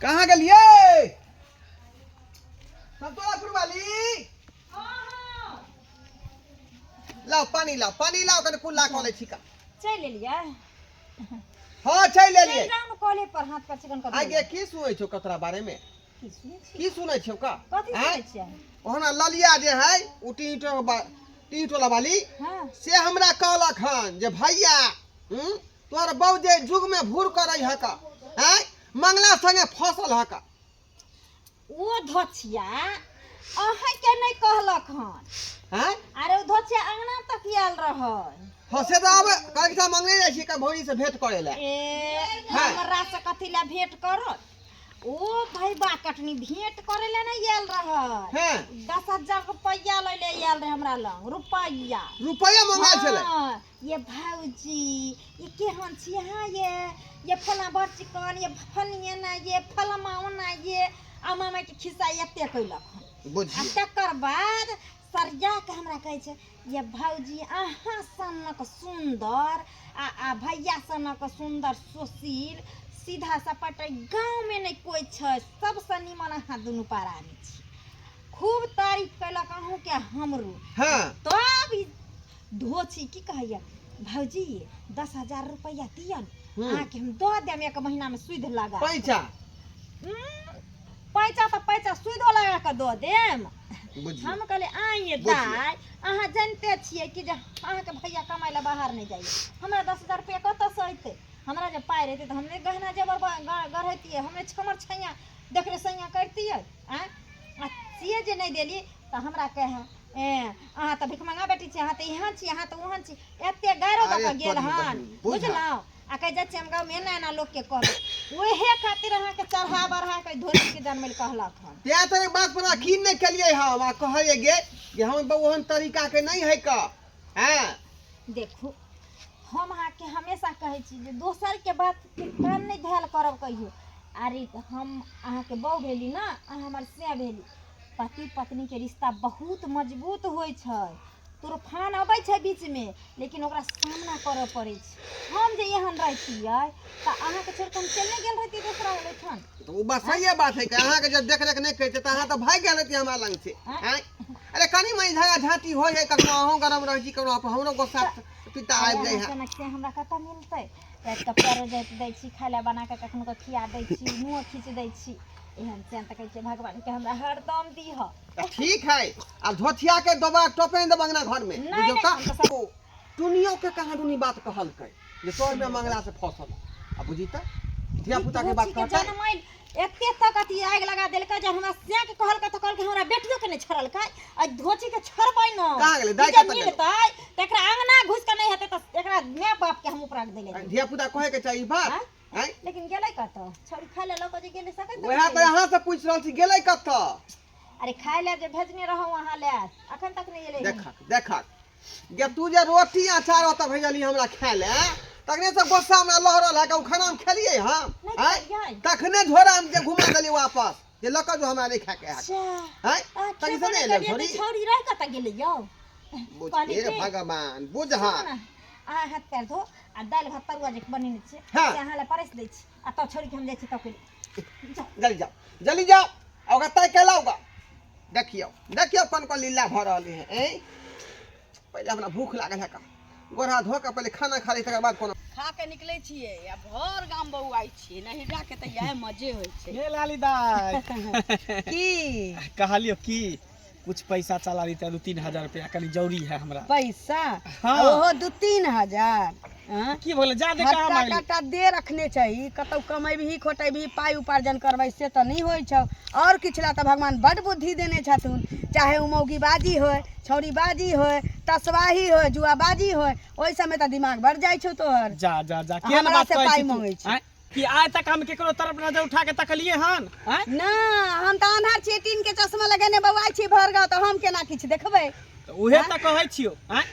कहाँ गेलियै संतोलापुर वाली? लाओ पानी, लाओ पानी, लाओ। कने कुल्ला कऽ लै छी का। चलि एलियै? हाँ, चलि एलियै। चलि जाउ ने कॉले पर, हाथ पर चिकन कऽ। आगे की सुनै छौ कतरा बारे में? की सुनै छी? की सुनै छौ का? कथी? आँय? सुनै छियै? ओहना ललिया जे है ओ टीटो टोला वाली। हाँ। से हमरा कहलक हन जे भैया, तोहर बहू जे जुग में भूर करै हक हैं, मंगला संगे फसल हक। ओ धोछिया अहाँके नहि कहलक हन? हैं? अरे, ओ धोछिया अंगना तक आयल रहै। हाँ, से तऽ आब काल्हि से मंगले जाइ छी भौजी से भेंट करे ला। ए। हाँ। हमरा से कथी ला भेंट करत ओ? भैबा कटनी भेंट करे ले नहीं आयल रहै। 10,000 रुपैआ लै ले आयल रहै हमरा लग, रुपैआ। रुपैआ मंगायल छलै? हाँ, ये भौजी, ये केहन छी अहाँ? ये फलाँ बड़ चिकन, ये फनिए ना, ये फलमा ओना, ये आ मामा के खिस्सा एते कैलक हन। आ बुझियौ। तकर बाद सरिया के हमरा कहै छै, ये भौजी, अहाँ सनक सुन्दर आ आ भैया सनक सुन्दर, सुशील, सीधा सपाटा गाँवमे नहि कोइ छै। सबसँ निमन अहाँ दुनू परानी छी। खूब तारीफ कैलक अहूँके, हमरो। तब ई धोछी की कहैया, भौजी, 10,000 रुपैआ दिअ ने, अहाँके हम दऽ देब एक महीनामे सुधि लगा। पैसा? पैसा तऽ पैसा, सुइदो लगा कऽ दऽ देम। बुझियौ। हम कहलियै, आइए बुझियौ। दाइ, अहाँ जनिते छियै कि जे अहाँके भैया कमाइ लए बाहर नहि जाइए। हमरा 10,000 रुपैआ कतऽसँ अयतै? हमरा जे पाइ रहितै तऽ हम नहि गहना जेवर गढ़ैतियै? हम नहि छमर छैया देखरे सैया करितियै? आँय, आ से जे नहि देली तऽ हमरा कहै, ए अहाँ तऽ भिखमंगा बेटी छी, अहाँ तऽ एहन छी, अहाँ तऽ ओहन छी। एते गाइरो दऽ अरे कऽ गेल तोरी हन। बहिन, बुझा। बुझलहुँ? आ कहै जाइ छियै हम गाँवमे एना एना लोकके कहबै। ओहे खातिर अहाँके चढ़ा बढ़ा कऽ धोतीके जनमै लए कहलक हन। तें तऽ बात पर यकीन नहि केलियै हम आ कहलियै गे जे हमर बहू ओहन तरीका के नहि है का। हैं? देखू, हम अहाँके हमेशा कहै छी जे दोसरके बातके कान नहि धयल करब कहियो। अरे, हम अहाँके बहू भेली ने, अहाँ हमर से भेली। पति पत्नीके रिश्ता बहुत मजबूत होइ छै। तूफान अबै छै बीचमे, लेकिन ओकरा सामना करऽ पड़ै छै। हम जे एहन रहितियै तऽ अहाँके छोड़ि कऽ हम चलि नहि गेल रहितियै दोसरा ओहिठाम। तऽ ओ बात सहिए बात है कि अहाँके जब देख रेख नहि करिते तऽ अहाँ तऽ भागि गेल रहितियै हमरा लग से। आँय? आँय? अरे, कनि मनि झगड़ा झाँटी होइ है, कखनो अहूँ गरम रहै छी, कखनो हमरो गुस्सा पित्ता आबि जाइ अहाँ है। सनक से हमरा कतऽ मिलतै? रातिके परो जाइत दै छी खाय लए बना कऽ, कखनो कऽ खिया दै छी, मुँह खींच दै छी। एहन सेहन तऽ कहै छियै भगवानके हमरा हरदम दीह। तऽ ठीक है, आब धोथिया के दोबारा टोपे नहि देब अंगना घर में। नहि, बुझियौ। नहि, तऽ हम तऽ सब- ओ टुनियो के कहाँ दुनी बात कहलकै जे तोर में मंगला से फसल आ बुझी तऽ धिया पुता के बात धोती के कहतै। जनमैल एते तक अथी आगि लगा देलकै जे हमरा सैं के कहलकै तऽ कहलकै हमरा बेटियो के नहि छोड़लकै। आ धोची के छोड़बै न। कहाँ गेलै? दाइ ई जे कतऽ गेलै? मिलतै तऽ एकरा अंगना घुसि कऽ नहि हेतै तऽ एकरा माय बाप के हम उपरा के देले। धिया पुता कहे के चाही ई बात? आँय? आँय? लेकिन गेलै कतऽ छौड़ी? खाय लए लऽ कऽ जे गेलै सकैत? वएह तऽ अहाँ से पूछि रहल छी, गेलै कतऽ? अरे, खाय लए जे भेजने रहौ अहाँ लए, अखन तक नहि एलै हन। देखक देखक गे, तू जे रोटी अचार ओतऽ भेजली हमरा खाय ले, तखने से गुस्सा हमरा लहरल है। ओ खाना हम खेलियै हम? नहि आँय? खेलियै। तखने झोरा हम जे घुमा देली वापस जे लऽ कऽ जो, हमरा नहि खाय के है। अच्छा। आँय? अहाँ तखन खेबो से नहि नहि एलै केलियै छोरी। तऽ छौड़ी रहि कतऽ गेलै यौ? बुझ कहली हे की? भगवान, बुझ। सुनू हाँ। ने, अहाँ हाथ पैर धो आ दालि भात तरुआ जे बनेने छियै हाँ। से अहाँ लए परसि दै छी आ तब छोड़ि के हम जाइ छी तब जाउ। जल्दी जाओ, जल्दी जाओ आ ओकरा तय के लाओ गा। देखियौ देखियौ, कोन कोन लीला भऽ रहल है। ऐं, पहिले हमरा भूख लागल है का, गोरा धो के पहिले खाना खा ली, तकर बाद कोनो खा के निकलै छियै आ भर गाम बौआइ छियै। नहिरा के तऽ इएह मजे होइ छै। हे लाली दाई। की? कहलियो कि कुछ पैसा चला देते, 2-3 हजार रुपया, कनी जरूरी है हमरा। पैसा? हाँ। ओहो 2-3 हजार? हाँ? की बोले, जादे कहाँ हट्टा मांगली? कट्टा दे रखने चाही। कतौ कमेबही खोटेबही, पाइ उपार्जन करबै, से तऽ नहि होइ छौ। आओर किछु ला तऽ भगवान बड्ड बुद्धि देने छथुन। चाहे ओ मौगीबाजी होय, छौड़ीबाजी होय, तसबाही होय, जुआबाजी होय, ओहि सबमे तऽ दिमाग बढ़ जाइ छौ तोहर। जा जा जा, केहन हमरा बात से कहै पाइ छी तू? मंगै छी। आँय? कि आइ तक हम केकरो तरफ नजर उठा के तकलिए हन? आँय? ना, हम तऽ अन्हार छियै, टीन के चश्मा लगेने बौआइ छी भर गाँव, तऽ हम केना किछु देखबै? तऽ उहे तऽ कहै छियौ। आँय,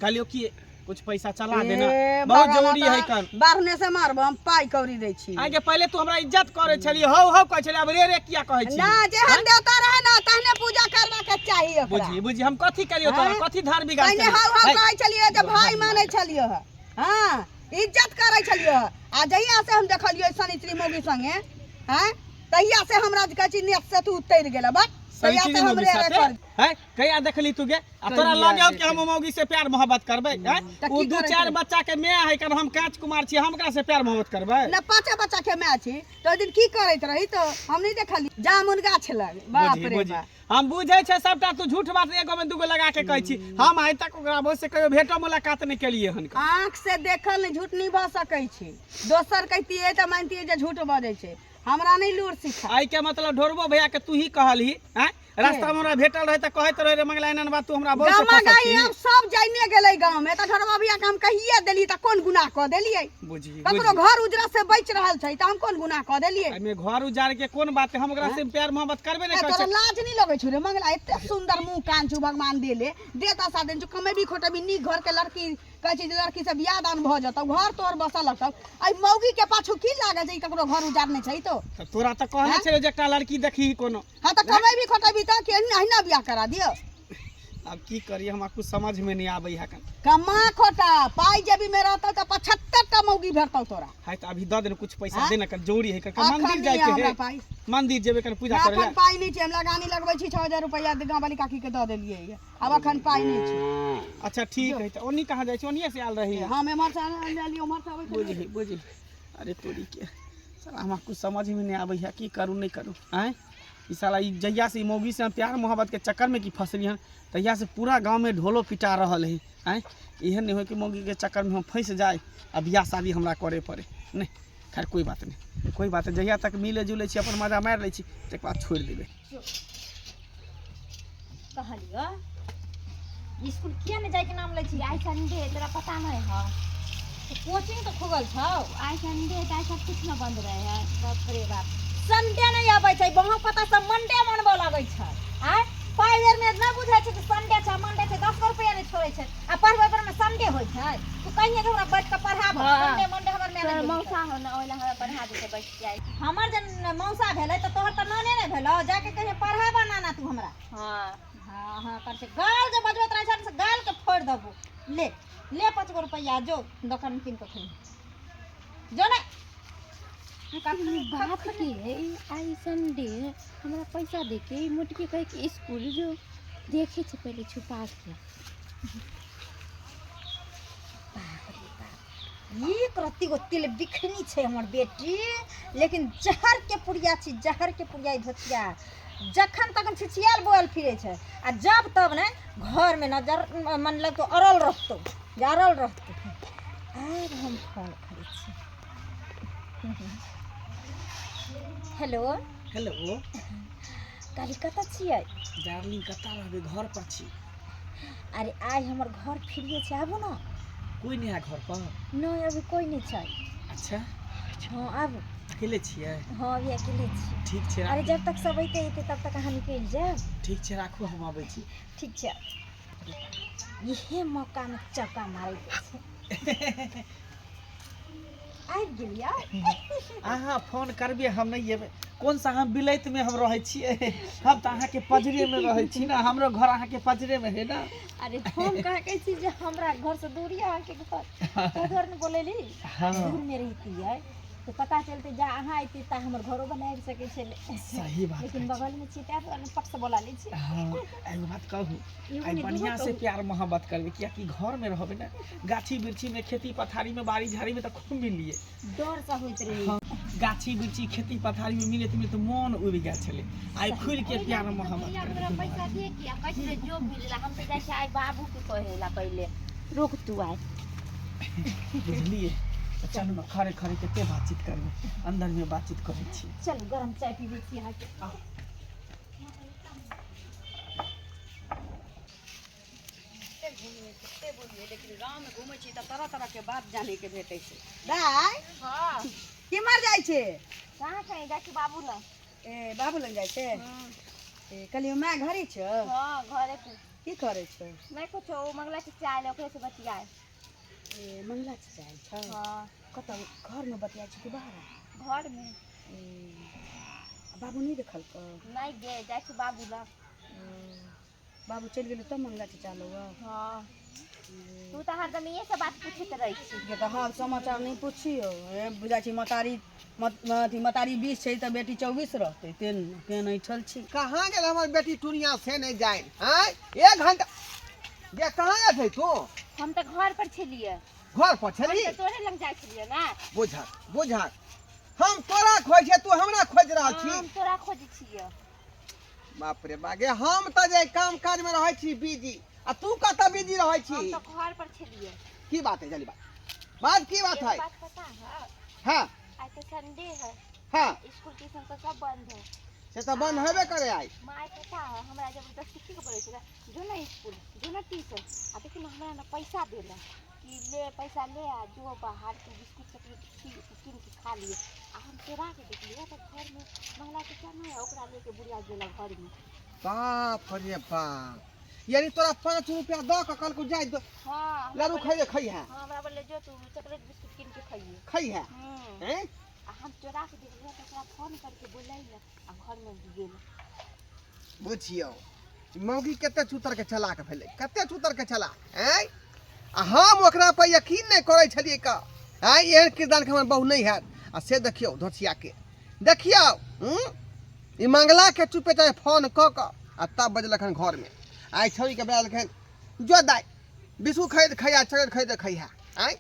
कहलियौ कि कुछ पैसा चला देना, ए, बहुत भगवान जरूरी है। तऽ कन बारहने से मारबो, हम पाइ कौड़ी दै छी। आगे पहिले तू हमरा इज्जत करे छली, हौ हौ कहै छली, अब रे रे किया कहै छी? ना, जेहन देवता रहे ना तहने पूजा करबा के चाही ओकरा। बुझी बुझी, हम कथी करियो तोरा? आँय? कथी धार बिगाड़ पहिने हौ हौ कहै छलियै जे भाय मानै छलियै हँ, हँ, इज्जत करै छलियै हँ। आ जहिया से हम देखलियै सनित्री मौगी संगे, हँ। तहिया से हमरा कहै छी नेत से तू उतरि गेल बस। तहिया सही से चीज मौगी हमरे साथे कर हैं कहिया देखली तू गे? आ तोरा कहिया लगे कि हम देखली? मौगी से प्यार मोहब्बत करबै हैं? तऽ ओ की दू करैत चार रही? बच्चा के my है कर, हम कांच कुमार छी, हम ओकरा से प्यार मोहब्बत करबै? न पाँचे बच्चा के my छी तऽ ओहि दिन की करैत रही तऽ हम नहि देखली जामुन गाछ लग। बाप बुझी रे बुझी बाप। हम बुझै छै सबटा, तू झूठ बात एगो में दूगो लगा के कहै छी। हम आइ तक ओकरा बहुत से कहियो भेटो मुलाकात नहि केलिए हन। आँख से देखल नहि झूठ नहि भऽ सकै छै। दोसर कहितियै तऽ मानितियै जे झूठ बजै छै, हमरा नहि लूर सिखा। एहि के मतलब ढोरबो भैया के तू ही कहलही हैं? रास्ता में हमरा भेटल रहे तऽ कहैत रहे रे मंगला एना बात, तू हमरा बहुत से गामा फंसल गाई छी। आब सब जाइने गेलै गाँव में, तऽ ढोरबा भैया के हम कहिए देली तऽ कोन गुनाह कऽ देलियै? बुझी ककरो बुझी घर उजरा से बचि रहल छै तऽ हम कोन गुनाह कऽ देलियै? एहिमे घर उजाड़ के कोन बात है? हम ओकरा से प्यार मोहब्बत करबे नहि ए, करै तोरा छै। लाज नहीं लगै छौ रे मंगला? एते सुंदर मुंह कान छौ भगवान देले देता सा देन छौ, कमेबी खोटेबी नीक घर के लड़की कहै छै जे लड़की से बियाह दान भऽ जेतौ, घर तोर बसऽ लगतौ। एहि मौगी के पाछू की लागल छै? ई ककरो घर उजाड़ नहि छै तो। तऽ तोरा तऽ कहने छलै जे एकटा लड़की देखी कोनो। हाँ तऽ कमेबी खोटेबी तऽ कि अहिना बियाह करा दियौ? आब की करिए हमरा कुछ समझ में नहीं आबै है। कमा खोटा पाई जेबी में रहतौ तऽ 75 टा मौगी भेटतौ तोरा। है तऽ अभी दऽ देने कुछ पैसा। हाँ? दे ना कर जोड़ी है कर अखन मंदिर नहि जाए के हमरा है। पाइ। मंदिर जेबे कर पूजा करे अखन ला। पाइ नहि छै। हम लगानी लगबै छी, 6000 रुपैआ गाँव वाली काकी के दऽ देलियै ये। आब अखन पाइ नहि छै। अच्छा ठीक है। तऽ ओनी कहाँ जाइ छी? ओनिए से आयल रही? हम एम्हर से आयल, ओम्हर से अबै छलियै। बुझी बुझी। अरे तोरी के साला हमरा कुछ समझ में नहीं आबै है, की करूँ नहीं करूँ। आँय ई साला ई जहिया से ई मौगी से हम प्यार मोहब्बत के चक्कर में की फंसली हन तहिया से पूरा गांव में ढोलो पिटा रहल है। आँय एहन नहीं हो कि मौगी के चक्कर में हम फंस जाए आ बियाह शादी हमरा करे पड़े। नहीं खैर कोई बात नहीं, कोई बात नहीं। जहिया तक मिले जुले छी अपन मजा मारि लै छी, तकर बाद छोड़ि देबै। कहलियो स्कूल किया नहीं जाए के नाम लै छी? आइ संडे है, तोरा पता नहीं है? कोचिंग तो खुगल छौ। आइ संडे है, तऽ आइ सब कुछ न बंद रहे है। बाप रे बाप, संडे नहीं आबै छै, बहुत पता सब मंडे मनबऽ लगै छै। आँय पाइ बेर में नहि बुझै छै कि संडे छै मंडे छै, 10 रुपया नहि छोड़ै छै आ पढ़बै पर में संडे होइ छै। तू कहिए जे हमरा बैठ के पढ़ाब। हाँ। संडे मंडे हमर तोहर मैनेज। मौसा हो ना, ओहि ला हमरा पढ़ा देते बैठ के। हमर जे मौसा भेलै तऽ तोहर तऽ नाने नहि भेलौ। जाके कहिए पढ़ाबऽ नाना तू हमरा। हाँ। हाँ हाँ कर छै, गाल जे बजबैत रहै छै ने से गाल के फोड़ि देबो। ले ले 5 गो रुपैआ, जो दोकान में कीन कऽ खइहे, जो ने। बात की है, ई आइ संडे हमरा पैसा दे के ई मोटकी कहे कि स्कूल जो, देखे छै पहिले छुपा के। एक रत्ती गो तिल बिखनी छै हमर बेटी, लेकिन जहर के पुड़िया छी, जहर के पुड़िया। ई धोतिया जखन तखन छिछियाल बोअल फिरै छै आ जब तब ने घर में नजर मन लगतो अरल रहतो, जे अरल रहतो। आब हम फोन करै छी। हेलो। हेलो। काल्हि कतऽ छियै? डार्लिंग, कतऽ रहबै, घर पर छी। अरे आइ हमर घर फ्रीए छै, आबू ने। कोई नहीं है घर पर? नहि, अभी कोई नहि छै। अच्छा। हँ, आबू। अकेले छियै? हँ, अभी अकेले छी। ठीक छै। अरे राखू। जब तक सब अइते अइते तब तक अहाँ निकलि जायब। ठीक छै, राखू, हम अबै छी। ठीक छै। इहे मौकामे चौका मारैके छै। आबि गेलियै। अहाँ फोन करबे हम नहीं एबै? कोन सा हम बिलैत में हम रहै छियै? हम तऽ अहाँके पजरे में रहै छी ने, हमरो घर अहाँके पजरे में है ना। अरे हम कहाँ कहै छी जे हमरा घरसँ दूर यऽ अहाँके घर, ताहि दुआरे ने बोलेली। हाँ। दूर में रहितियै तऽ पता चलतै, जा अहाँ अयती तऽ हमर घरो वाला आबि सकै छलै। सही बात लेकिन कहै छी। बगलमे छियै ताहि दुआरे पट से बोला लै छी। हाँ, एगो बात कहू? एगो आइ नहि, दूगो बढ़िआँ से कहू। प्यार मोहब्बत करबै, कियाकि घरमे रहबै ने, गाछी वृक्षी में खेती पथारी में बाड़ी झाड़ी में तऽ खूब मिलियै। डर सा होइत रहै। हाँ, गाछी वृक्षी खेती पथारी में मिलैत मिलैत मोन उबि गेल छलै। आइ खुलि के प्यार मोहब्बत भैया करबै। हमरा पैसा दे के आ कहै छलै जो मिलला, हम तऽ जाइ छियै आइ बाबू के कहे ला। पहिले रुक तू आइ। बुझलियै? तऽ चलू ने, खड़े खड़े कते बातचीत करबै, अंदर में बातचीत करै छी। चलू, गरम चाय पीबै छी अहाँके। कते बोलिए, लेकिन गाँव में घूमै छी तऽ तरह तरह के बात जाने के भेटै छै। दाइ। हाँ। केम्हर जाइ छै? कहाँ कहीं जाइ छी, बाबू लग। ए, बाबू लग जाइ छै? ए, कहलियै माय घरे छौ? हाँ, घरे पे। की करै छौ? नहीं कुछो, ओ मंगला चाचा आयल, ओकरे से बतियाए। ए, मंगला चाचा आयल छौ? हाँ। कतऽ, घरमे बतियाइ छै कि बाहर? घर में। ए, आ बाबू नहि देखलकौ? नहीं गे, जाइ छी बाबू लग। ए, बाबू चलि गेलै तब मंगला चाचा लग? हाँ। तू तऽ हरदम इहे सब बात पूछैत रहै छी। के तऽ हाल समाचार नहि पुछियौ। ए बुझाइ छी मतारी अथी मतारी 20 छै तऽ बेटी 24 रहतै। तेन केहन ऐठल छी। कहाँ गेल हमर बेटी टुनिया से नहि जाय? आँय, एक घंटा जे कहाँ गेल छै तू? हम तऽ घर पर छलियै। घर पर छली? हम तऽ तोरे लग जाइ छलियै ने। बुझक बुझक, हम तोरा खोज छियै, तू हमरा खोजि रहल छी। हम तोरा खोजै छियै। बाप रे बागे, हम तऽ जे काम काज में रहै छी बिजी, आ तू कतऽ बिजी रहै छी? हम तऽ घर पर छलियै। की बात है? जल्दी बात बात, की बात एगो है? बात पता है? हाँ। आइ तऽ संडे है। हाँ। स्कूल ट्यूशन तऽ सब बंद है। से तऽ बंद हेबे करे आइ। माय पता है, हमरा जबरदस्ती की बोलै छलै, जो ना स्कूल, जो ना ट्यूशन। आ देखी ना, हमरा ना पैसा देलक कि ले पैसा ले आ जो बाहर तू बिस्कुट चॉकलेट कीन के खा लिए। आ हम चोरा के देखलियै तऽ घर में मंगला चाचा नहीं है, ओकरा लेके बुढ़िया गेल घर में। बाप रे बाप, यानी तोरा 5 रुपया दऽ कऽ कहलकौ जाय दो। हाँ, हमरा लड्डू बोले। खैले खैहे। हाँ, हमरा बोले जो तू चॉकलेट बिस्कुट कीन के खाइए। खैहे। हैं? आ हम चोरा के देखलियै तऽ ओकरा फोन करके बोलैले आ घर में गेल। बुझियौ मौगी कते चूतर के चलाक भेलै, कते चूतर के चलाक। आँय, आ हम ओकरा पर यकीन नहि करै छलियै का। आँय, एहन किरदानके हमर बहु नहि हैत। आ से देखियौ धोसिया के, देखियौ। ई मंगला के चुपे चाहे फोन कऽ कऽ आ तब बजलक हन घरमे। आइ छौड़ीके बजलखिन जो दाइ बिस्कुट खरीद खैया, चॉकलेट खरीद खैहा। आँय,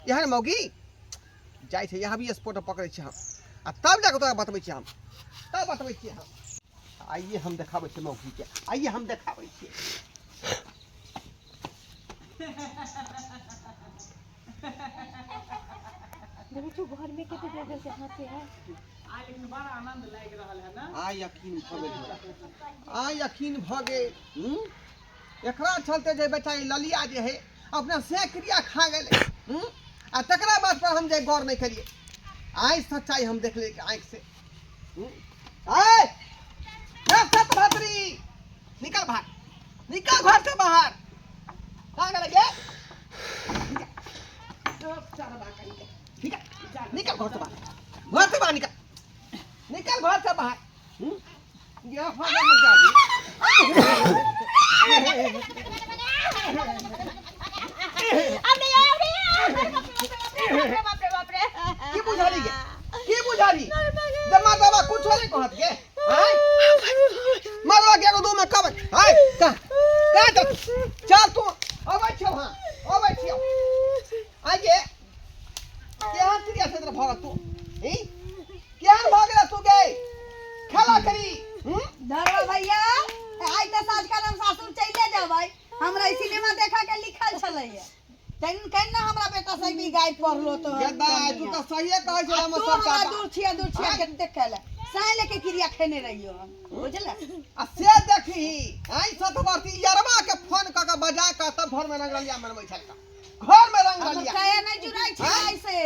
एहन मौगी जाइ छै। यहाँ भी स्पॉट पकड़ै छियै हम आ तब जाकऽ तोरा बतबै छियै हम, तब बतबै छियै हम। आइए हम देखाबै छियै मौगीके, आइए हम देखाबै छियै। देखै छौ घर में कते जोर जोर से हंसे है। आइ लेकिन बड़ा आनंद लागि रहल है ना? आ यकीन भऽ गेल हमरा, आ यकीन भऽ गेल। एकरा चलते जे बेटा ई ललिया जे है अपना से क्रिया खा गेलै। आ तकरा बाद पर हम जे गौर नहि केलियै, आइ सच्चाई हम देख लेलियै आँखि से। आय सतभद्री, निकल बाहर, निकल घर से बाहर। कहाँ गेलै गे? निकल, निकल घर से बाहर, घर से बाहर निकल, निकल घर से बाहर। ये फायदा मत जा दी। बाप रे बाप रे, की बुझाली गे, की बुझाली? जब माता कुछ नहीं कहत गे। आय मरवा के एगो दू में कब आय कहाँ कहाँ चल चल तू। अबै छियौ। हाँ, अबै छियौ। आय गे, केहन क्रिया क्षेत्र भऽ गेल तू? ई केहन भऽ गेल तू गे? खेला करी। धरवा भैया, आइ तऽ साँझका हम सासुर चलिए जेबै। हमरा ई सिनेमा देखऽ के लिखल छलैया। तैन केन ना हमरा बेटा से भी गाय पढ़लो तो। गे दाइ, तू तऽ सहिए कहै छौ। तू हमर हमरा सबटा दूर छिया, दूर छिया के देखे ले साँय लेके क्रिया खेने रहियो हम, बुझल? आ से देखी, आइ सतवर्ती यरवा के फोन कऽ के बजा कऽ तब घर में रंगरलिया मनबै छल, घर में हमर रंगरलिया। काया नहीं जुड़ाई छै ऐसे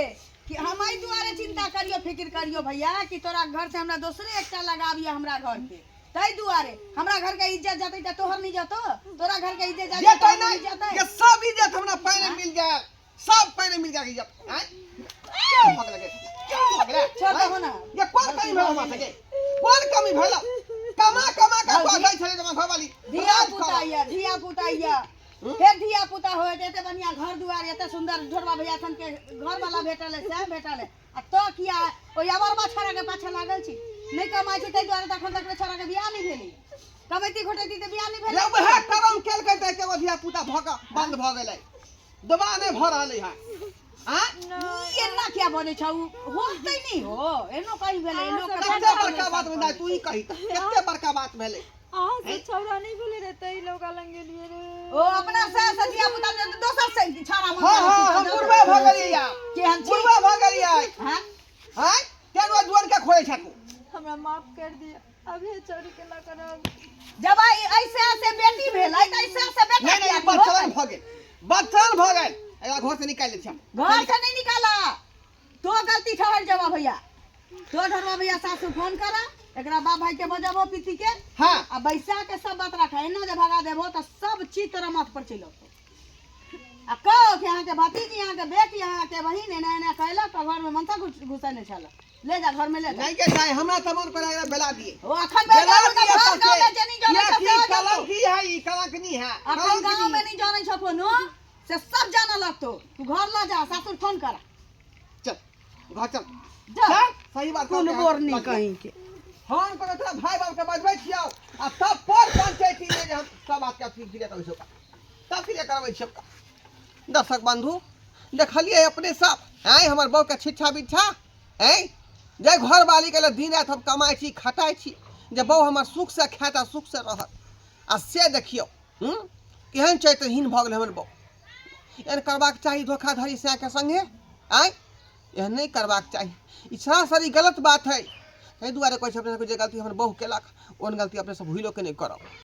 कि हम एहि दुआरे चिंता करियो, फिक्र करियो भैया कि तोरा घर से हमरा दोसरे एकटा लगाबिया हमरा घर के। ताहि दुआरे हमरा घर के इज्जत जतै तऽ तोहर नहीं जतो, तोरा घर के इज्जत जे जतै तो तऽ नहीं नहीं जतै। ये सब इज्जत हमरा पानी मिल जाए, सब पानी मिल जाए इज्जत। आँय, क्यों भग लगे, क्यों भग ले? छोड़ दहो ना। ये कौन कमी भेल हमरा सके? कौन कमी भेल? कमा कमा के भौजी। तो जाइ छलै जमा घरवाली धिया राज पुता करऽ। या धिया पुता या फेर धिया पुता होय, एते बढ़िया घर दुआर, एते सुंदर ढोरबा भैया सन के घर वाला भेटल है, सएह भेटल है। आ तो किया ओहि अबरबा छोड़ा के पाछा लागल छी? नहि कमाइ छी ताहि दुआरे तऽ एखन तक छोड़ा के बियाह नहि भेलै। कमैती घोटैती तऽ बियाह नहि रे भेलै। वएह करम केलकै तऽ एके गो धिया पुता भऽ कऽ बंद भऽ गेलै, दोबारा नहि भऽ रहलै है। आँय, ई एना किया बजै छौ? होतै नहि हो, एनो कहीं भेलै एनो। कते बड़का बात भेलै तू ई कही तऽ, कते बड़का बात भेलै? अहाँ से छौड़ा नहीं भेले रहे तै लोग लंग गेलिए रे। ओ अपना से से धिया पुता ने दोसर से छाड़ा मन। हाँ हाँ, हम बुढ़बा भऽ गेलियै या केहन छी? बुढ़बा भऽ गेलियै। हाँ। आँय, तें दुआर के खोलै छै तू? हमरा माफ कर दिया, अभी चोरी के ना करब। जब आई ऐसे ऐसे बेटी भेलै तऽ ऐसे ऐसे बेटा नहीं नहीं, किया बच्चन होतै? भऽ गेल, बच्चन भऽ गेल। एकरा घर से निकालि दै छी हम। घर से नहीं निकाला तो गलती ठहर जबा भैया। तो ढरवा भैया, सासू फोन करा, एकरा बाप भाई के बजाबो, पीती के। हाँ। आ बैसा के सब बात रखा। एना जे भगा देबो तऽ सब चीज तोरा माथ पर चलि औतौ। आ कहो कि अहाँके भतीजी, अहाँके बेटी, अहाँके बहिन एना एना कहलक तऽ घरमे मनसा घुसने छल। ले जा, घर में ले जा। नहीं के जाए, हमरा तऽ मन पर एकरा बेला दिए। ओ अखन बेला बेटा दिए घर सबके। गाँव में जे नहीं जानै ये छौ की सेहो जतौ। कलंकी है? ई कलंकनी है। अखन गाँव में नहीं जानै छौ कोनो, से सब जाना लगतो। तू घर ल जा, सासुर फोन कर। चल घर चल। जा। चल, सही बात। कोन बोरनी कहीं के। हम कहबै तोरा भाई बाप के बजबै छियौ आ तब पर पंचायती में जे हम सब बात के अथी क्लियर करै छियौ, तब क्लियर करबै छियौ। दर्शक बंधु, देखलियै अपने सब आँय हमर बहू के छिच्छा बिच्छा। आँय जे घरवाली के लेल दिन राति हम कमाइ छी खटाइ छी जे बहू हमर सुख से खायत आ सुख से रहत, आ से देखियौ केहन चरित्रहीन भऽ गेलै हमर बहू। एहन करबाक चाही धोखाधड़ी सएके सङ्गे? आँय, एहन नहि करबाक चाही, ई सरासरी गलत बात है। ताहि दुआरे कहै छी अपने सबके, जे गलती हमर बहू केलक ओहन गलती अपने सब भूलो के नहि करब।